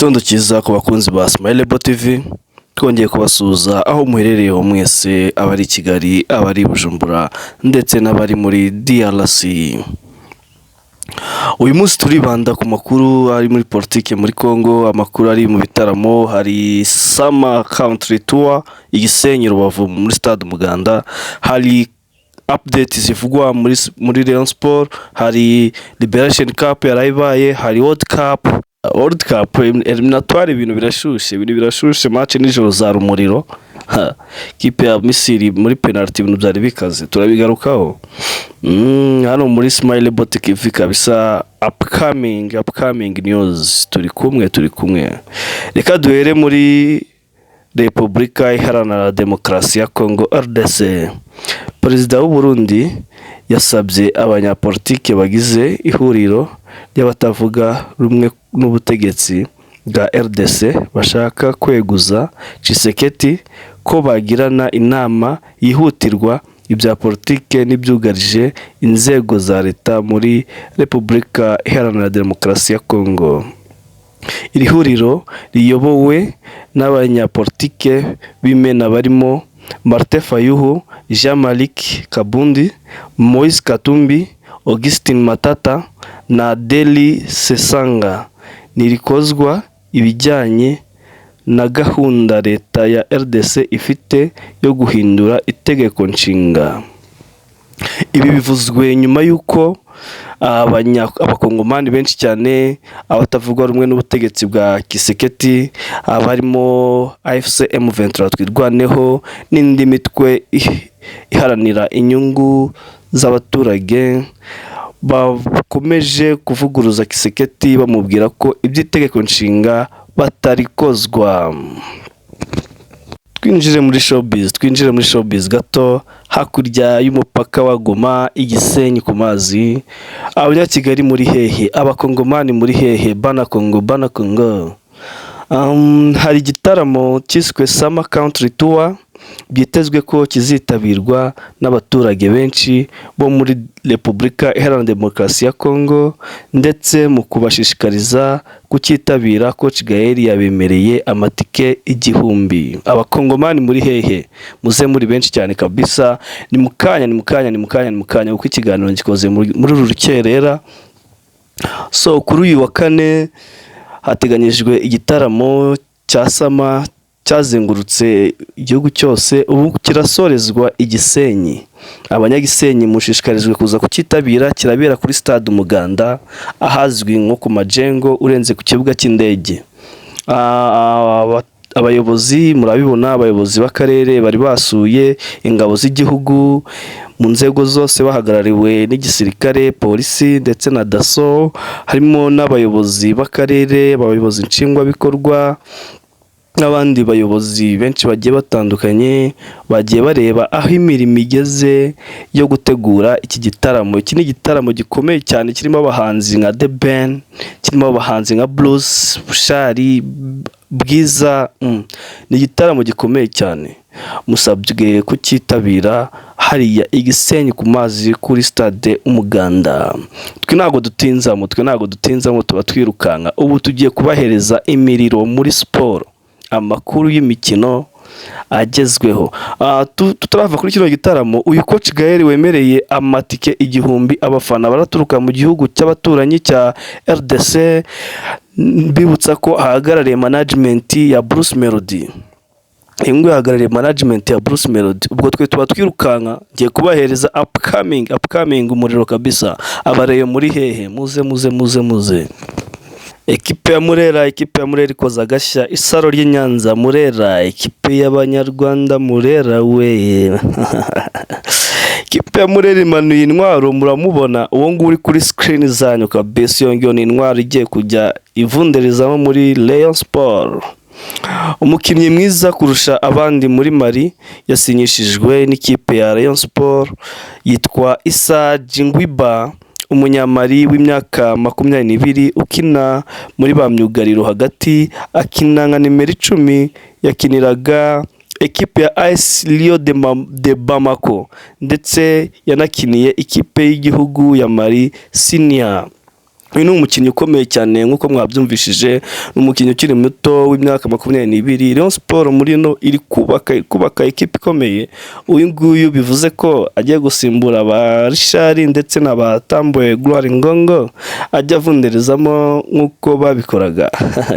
Igitondo cyiza ku bakunzi ba Smile TV, twongeye kubasuhuza aho muherereye ho mwese, abari i Kigali, abari i Bujumbura ndetse n'abari muri DRC. Uyu munsi turibanda ku makuru ari muri politiki muri Congo, amakuru ari mu bitaramo, hari Summer Country Tour i Gisenyi, Rubavu muri Stade Umuganda, hari update zivugwa muri Rayon Sport, hari Liberation Cup yarayibaye, hari World Cup. World Cup éliminatoire, ibintu birashushe, ibintu birashushe, match nijoro za rumuriro. Ha, ikipe ya Misiri muri penalty, ibintu byari bikaze, turabigarukaho. Hano muri Smile Boutique TV kabisa, upcoming news, turi kumwe, turi kumwe. Reka duhere muri Repubulika Iharanira Demokarasi ya Congo, RDC. Perezida w'u Burundi yasabye abanyapolitike bagize ihuriro ry'abatavuga rumwe n'ubutegetsi bwa RDC bashaka kweguza Tshisekedi ko bagirana inama yihutirwa ibya politike n'ibyugarije inzego za leta muri Repubulika Iharanira Demokarasi ya Congo. Iri huriro riyobowe n'abanyapolitike b'imena barimo Martin Fayulu, Jean-Marc Kabund, Moise Katumbi, Augustin Matata na Delly Sesanga, ntirikozwa ibijyanye na gahunda leta ya RDC ifite yo guhindura itegeko nshinga. Ibi bivuzwe nyuma y'uko abakongomani benshi cyane, abatavuga rumwe n'ubutegetsi bwa Tshisekedi, abarimo AFC M23, Twirwaneho n'indi mitwe iharanira inyungu z'abaturage, bakomeje kuvuguruza Tshisekedi bamubwira ko iby'itegeko nshinga batarikozwa. Twinjire muri showbiz, twinjire muri showbiz gato. Hakurya y'umupaka wa Goma, i Gisenyi ku mazi, Abanyakigali muri hehe? Abakongomani muri hehe? Bana Kongo, bana Kongo. Hari igitaramo cyiswe Summer Country Tour byitezwe ko kizitabirwa n'abaturage benshi bo muri Repubulika Iharanira Demokarasi ya Kongo, ndetse mu kubashishikariza kucyitabira, Coach Gael yabemereye amatike 1000. Abakongomani muri hehe? Muze muri benshi cyane kabisa. Ni mu kanya, ni mu kanya, ni mu kanya, ni mu kanya, kuko ikiganiro gikoze muri uru rukerera. So kuri uyu wa kane hateganyijwe igitaramo cya Summer cyazengurutse igihugu cyose, ubu kirasorezwa i Gisenyi. Abanyagisenyi mushishikarijwe kuza kucyitabira. Kirabera kuri Stade Umuganda, ahazwi nko ku Majengo, urenze ku kibuga cy'indege. Abayobozi murabibona, abayobozi b'akarere bari basuye ingabo z'igihugu mu nzego zose, bahagarariwe n'igisirikare, polisi ndetse na DASSO, harimo n'abayobozi b'akarere, abayobozi nshingwabikorwa n'abandi bayobozi benshi bagiye batandukanye, bagiye bareba aho imirimo igeze yo gutegura iki gitaramo. Iki ni igitaramo gikomeye cyane kirimo abahanzi nka The Ben, kirimo abahanzi nka Bruce, Bushali, Bwiza. Ni igitaramo gikomeye cyane, musabwe kucyitabira hariya i Gisenyi ku mazi kuri Stade Umuganda. Twe ntabwo dutinzamo, twe ntabwo dutinzamo, tuba twirukanka. Ubu tugiye kubahereza imiriro muri siporo, amakuru y'imikino agezweho. Tutarava kuri kino gitaramo, uyu Coach Gael wemereye amatike 1000 abafana baraturuka mu gihugu cy'abaturanyi cya RDC, mbibutsa ko ahagarariye management ya Bruce Melody. Uyu nguyu ahagarariye management ya Bruce Melody. Ubwo twe tuba twirukanka, ngiye kubahereza upcoming, umuriro kabisa. Abareyo muri hehe? Muze, muze, muze, muze. Ekipe ya Murera, ekipe ya Murera ikoze agashya. Isaro ry'i Nyanza, Murera, ekipe y'Abanyarwanda, Murera we. Ikipe ya Murera imanuye intwaro, muramubona uwo nguwo uri kuri screen zanyu kabisa. Iyo ngiyo ni intwaro igiye kujya ivunderezamo muri Rayon Sport. Umukinnyi mwiza kurusha abandi muri Mali yasinyishijwe n'ikipe ya Rayon Sport, yitwa Issa Djiguiba, umunyamali w'imyaka 22 ukina muri ba myugariro hagati, akina nka nimero 10. Yakiniraga ekipe ya AS Lion de Bamako, ndetse yanakiniye ikipe y'igihugu ya Mali senior. Uyu ni umukinnyi ukomeye cyane nk'uko mwabyumvishije, ni umukinnyi ukiri muto w'imyaka 22. Rayon Sport muri ino iri kubaka ikipe ikomeye. Uyu nguyu bivuze ko agiye gusimbura ba Richard ndetse na ba Tambwe Gloire Ngongo, ajya avunderezamo nk'uko babikoraga,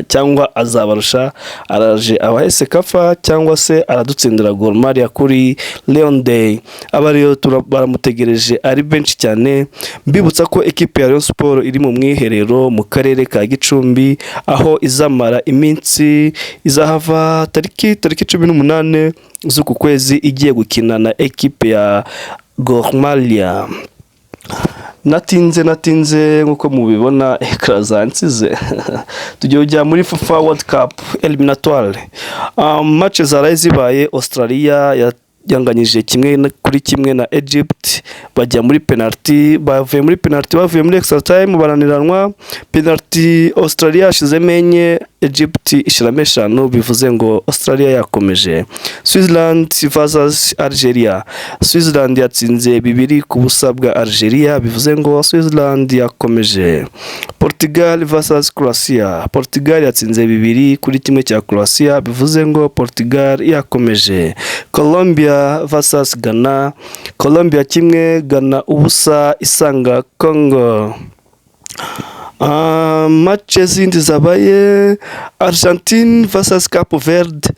cyangwa azabarusha. Araje abahe CECAFA cyangwa se aradutsindira Gor Mahia kuri Rayon Day. Aba rero baramutegereje ari benshi cyane. Mbibutsa ko ekipe ya Rayon Sport iri mu mwiherero mu karere ka Gicumbi, aho izamara iminsi, izahava tariki 18 z'uku kwezi, igiye gukina na ekipe ya Gor Mahia. Natinze nk'uko mubibona, écran zansize. Tugiye kujya muri FIFA World Cup éliminatoire. Match zaraye zibaye: Australia yanganyije 1-1 na Egypt, bajya muri penalty, bavuye muri penalty, bavuye muri extra time barananiranwa. Penalty Australia yashizemo enye, Egypt ishyiramo eshanu, bivuze ngo Australia yakomeje. Switzerland versus Algeria, Switzerland yatsinze 2-0 bwa Algeria, bivuze ngo Switzerland yakomeje. Portugal versus Croatia, Portugal yatsinze 2-1 cya Croatia, bivuze ngo Portugal yakomeje. Colombia versus Ghana, Colombia 1, Ghana 0, isanga Congo. Match zindi zabaye: Argentine versus Cape Verde,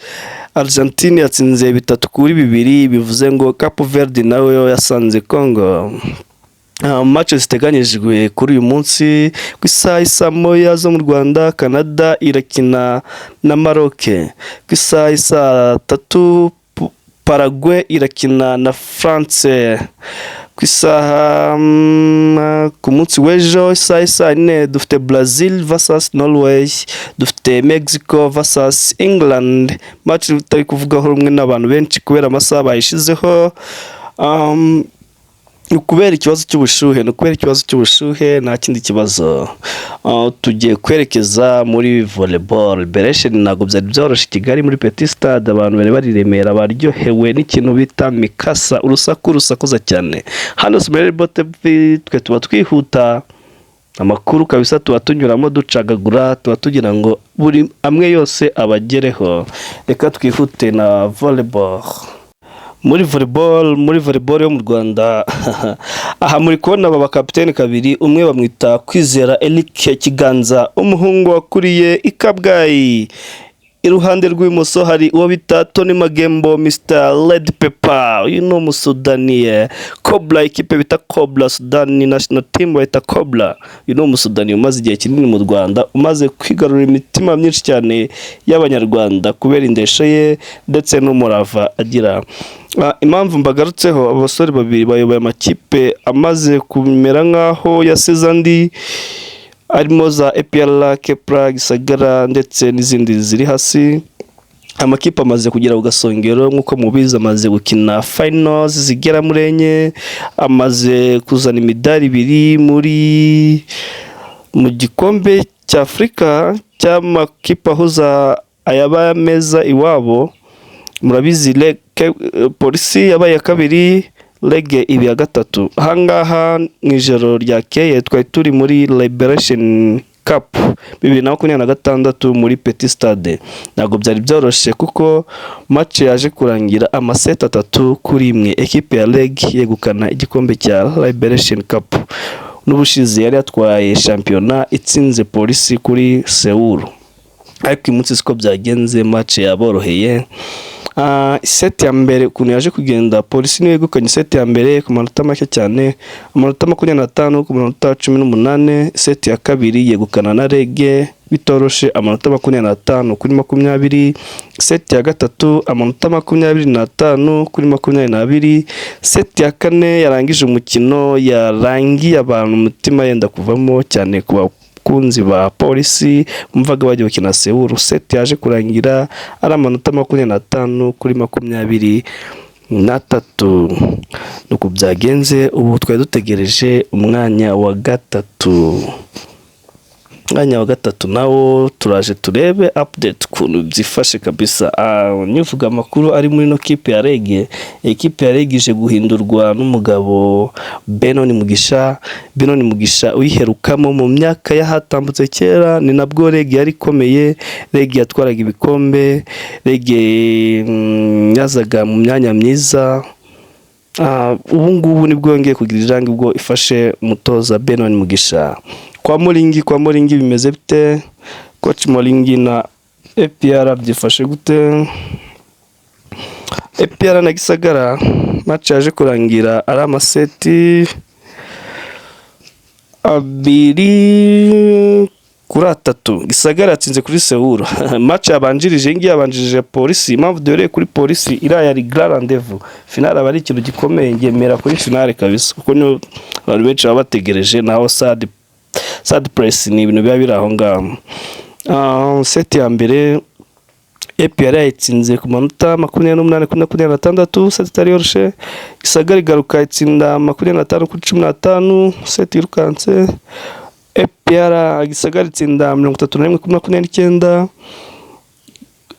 Argentine yatsinze 3-2, bivuze ngo Cape Verde nawe yasanze Congo. Match ziteganyijwe kuri uyu munsi ku isaha isa moya zo mu Rwanda, Canada irakina na Maroc. Ku isaha isa tatu, Paraguay irakina na France. Ku isaha ku munsi w'ejo isaha isa yine dufite Brazil versus Norway, dufite Mexico versus England, match tutari kuvugaho rumwe n'abantu benshi kubera amasaha bayishizeho. Ni ukubera ikibazo cy'ubushuhe, ni ukubera ikibazo cy'ubushuhe, nta kindi kibazo. Tugiye kwerekeza muri volleyball liberation. Ntabwo byari byoroshye i Kigali muri Petit Stade, abantu bari bari i Remera baryohewe n'ikintu bita mikasa, urusaku rusakuza cyane. Hano Smerbo TV twe tuba twihuta amakuru kabisa, tuba tunyuramo ducagagura, tuba tugira ngo buri amwe yose abagereho. Reka twihute na volleyball. Muri volleyball yo mu Rwanda, aha muri kubona aba bakapiteni kabiri. Umwe bamwita Kwizera Eric Kiganza, umuhungu wakuriye i Kabgayi. Iruhande rw'ibumoso hari uwo bita Tony Magembo, Mr Red Pepper. Uyu ni umusudaniye, Cobra, ikipe bita Cobra, Sudani national team bayita Cobra. Uyu ni umusudani umaze igihe kinini mu Rwanda, umaze kwigarurira imitima myinshi cyane y'Abanyarwanda kubera indesho ye ndetse n'umurava agira. Impamvu mbagarutseho, aba basore babiri bayoboye amakipe amaze kumera nk'aho yasize andi, arimo za APR, Kepler, Gisagara ndetse n'izindi ziri hasi. Amakipe amaze kugera ku gasongero nk'uko mubizi, amaze gukina finals zigera muri enye, amaze kuzana imidari ibiri mu gikombe cya Afurika cy'amakipe ahuza ayaba meza iwabo. Murabizi, Polisi yabaye iya kabiri, REG iba iya gatatu. Ahangaha mu ijoro ryakeye twari turi muri Liberation Cup 2026 muri Petit Stade. Ntabwo byari byoroshye kuko match yaje kurangira amaseti 3-1, ekipe ya REG yegukana igikombe cya Liberation Cup. N'ubushize yari yatwaye shampiyona itsinze Polisi kuri Seoul, ariko uyu munsi siko byagenze, match yaboroheye. Seti ya mbere ukuntu yaje kugenda, Polisi niyo yegukanye seti ya mbere ku manota make cyane, amanota 25 ku manota 18. Seti ya kabiri yegukana na REG bitoroshe, amanota 25 kuri 20. Seti ya gatatu amanota 25 kuri 22. Seti ya kane yarangije umukino, yarangiye abantu umutima yenda kuvamo cyane ku bakunzi ba Polisi bumvaga bagiye gukina Seoul. Seti yaje kurangira ari amanota 25 kuri 23. Nuko byagenze. Ubu twari dutegereje umwanya wa gatatu. Mwanya wa gatatu nawo turaje turebe update ukuntu byifashe kabisa. Nivuga amakuru ari muri no kipe ya REG. Ekipe ya REG ije guhindurwa n'umugabo Benon Mugisha. Benon Mugisha uyiherukamo mu myaka yahatambutse kera, ni nabwo REG yari ikomeye. REG yatwaraga ibikombe, REG yazaga mu myanya myiza. Ubu ngubu nibwo yongeye kugira ijambo ubwo ifashe umutoza Benon Mugisha. Kwa Moringi bimeze bite? Coach Moringi na APR byifashe gute? APR na Gisagara, match yaje kurangira ari amaseti 2-3. Gisagara yatsinze kuri Seoul. Match yabanjirije ngiye yabanjirije Polisi. Impamvu duhereye kuri Polisi, iriya yari grand rendez-vous. Finale aba ari ikintu gikomeye, ngemera kuri finale kabisa, kuko niyo abantu benshi baba bategereje. Naho third place ni ibintu biba biri aho ngaho. Set ya mbere APR yayitsinze ku manota 28-26, set itari yoroshe. Gisagara igaruka itsinda 25-15, set yirukanse. APR, Gisagara itsinda 31-29.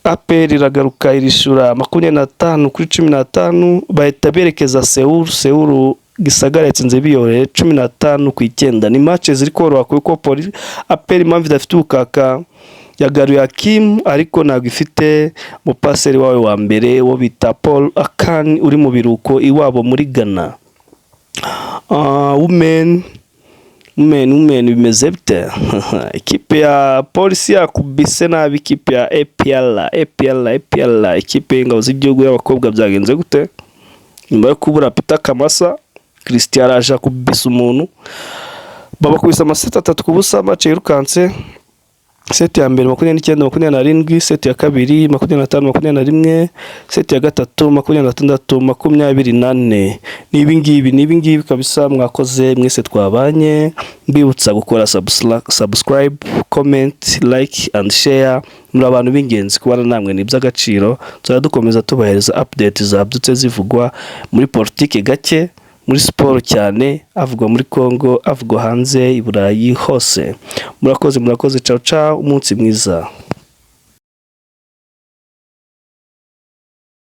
APR iragaruka irishura 25-15, bahita berekeza Seoul. Seoul Gisagara yatsinze biyoroheye 15-9. Ni match ziri koroha kuko Polisi, APR impamvu idafite ubukaka, yagaruye Hakim ariko ntabwo ifite umupaseri wawe wa mbere wo bita Paul Akani uri mu biruko iwabo muri Ghana. Women bimeze bite? Ikipe ya Polisi yakubise nabi ikipe ya APR. APR, APR, ikipe y'ingabo z'igihugu y'abakobwa, byagenze gute? Nyuma yo kubura Peter Kamasa, Christian araje akubise umuntu, babakubise amaseti 3-0. Match yirukanse. Seti ya mbere 29-27, seti ya kabiri 25-21, seti ya gatatu 26-24. Ni ibingibi, ni ibingibi kabisa. Mwakoze mwese twabanye. Mbibutsa gukora subscribe, comment, like and share. Muri abantu b'ingenzi, kubana namwe ni iby'agaciro. Tuzajya dukomeza tubahereza update zabyutse zivugwa muri politike gake, muri siporo cyane, avugwa muri Congo, avugwa hanze i Burayi hose. Murakoze, murakoze. Ciao ciao, umunsi mwiza.